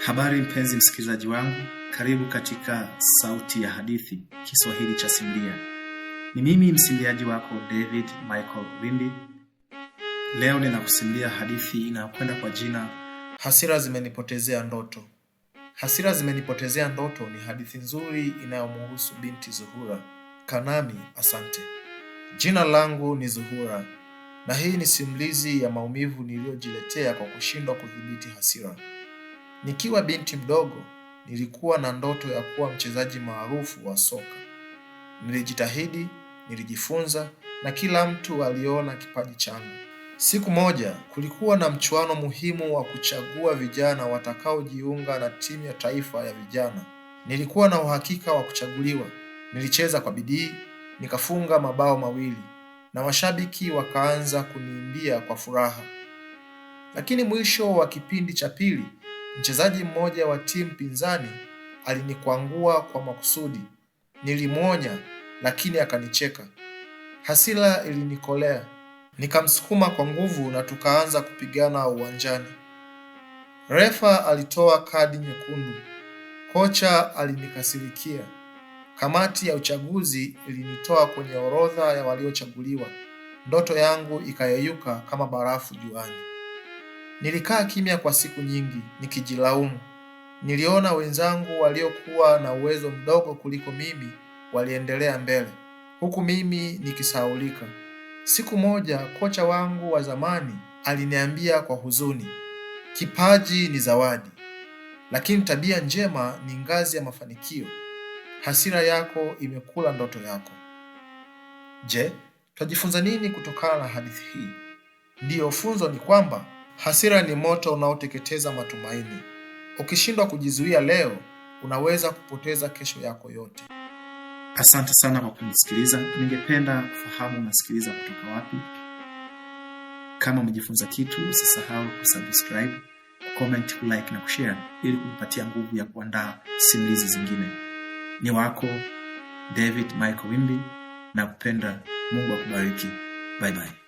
Habari mpenzi msikilizaji wangu, karibu katika Sauti ya Hadithi Kiswahili cha Simulia. Ni mimi msimuliaji wako David Michael Wimbi. Leo ninakusimulia hadithi inayokwenda kwa jina Hasira zimenipotezea ndoto. Hasira zimenipotezea ndoto ni hadithi nzuri inayomuhusu binti Zuhura. Kanami, asante. Jina langu ni Zuhura na hii ni simulizi ya maumivu niliyojiletea kwa kushindwa kudhibiti hasira. Nikiwa binti mdogo, nilikuwa na ndoto ya kuwa mchezaji maarufu wa soka. Nilijitahidi, nilijifunza na kila mtu aliona kipaji changu. Siku moja kulikuwa na mchuano muhimu wa kuchagua vijana watakaojiunga na timu ya taifa ya vijana. Nilikuwa na uhakika wa kuchaguliwa. Nilicheza kwa bidii, nikafunga mabao mawili na mashabiki wakaanza kuniimbia kwa furaha. Lakini mwisho wa kipindi cha pili, mchezaji mmoja wa timu pinzani alinikwangua kwa makusudi. Nilimwonya, lakini akanicheka. Hasira ilinikolea. Nikamsukuma kwa nguvu na tukaanza kupigana uwanjani. Refa alitoa kadi nyekundu. Kocha alinikasirikia. Kamati ya uchaguzi ilinitoa kwenye orodha ya waliochaguliwa. Ndoto yangu ikayeyuka kama barafu juani. Nilikaa kimya kwa siku nyingi nikijilaumu. Niliona wenzangu waliokuwa na uwezo mdogo kuliko mimi waliendelea mbele, huku mimi nikisahaulika. Siku moja kocha wangu wa zamani aliniambia kwa huzuni, kipaji ni zawadi, lakini tabia njema ni ngazi ya mafanikio. Hasira yako imekula ndoto yako. Je, twajifunza nini kutokana na hadithi hii? Ndiyo, funzo ni kwamba hasira ni moto unaoteketeza matumaini. Ukishindwa kujizuia leo, unaweza kupoteza kesho yako yote. Asante sana kwa kunisikiliza. Ningependa kufahamu unasikiliza kutoka wapi. Kama umejifunza kitu, usisahau kusubscribe, kucomment, kulike na kushare ili kunipatia nguvu ya kuandaa simulizi zingine. Ni wako David Michael Wimbi na kupenda. Mungu akubariki. Bye bye.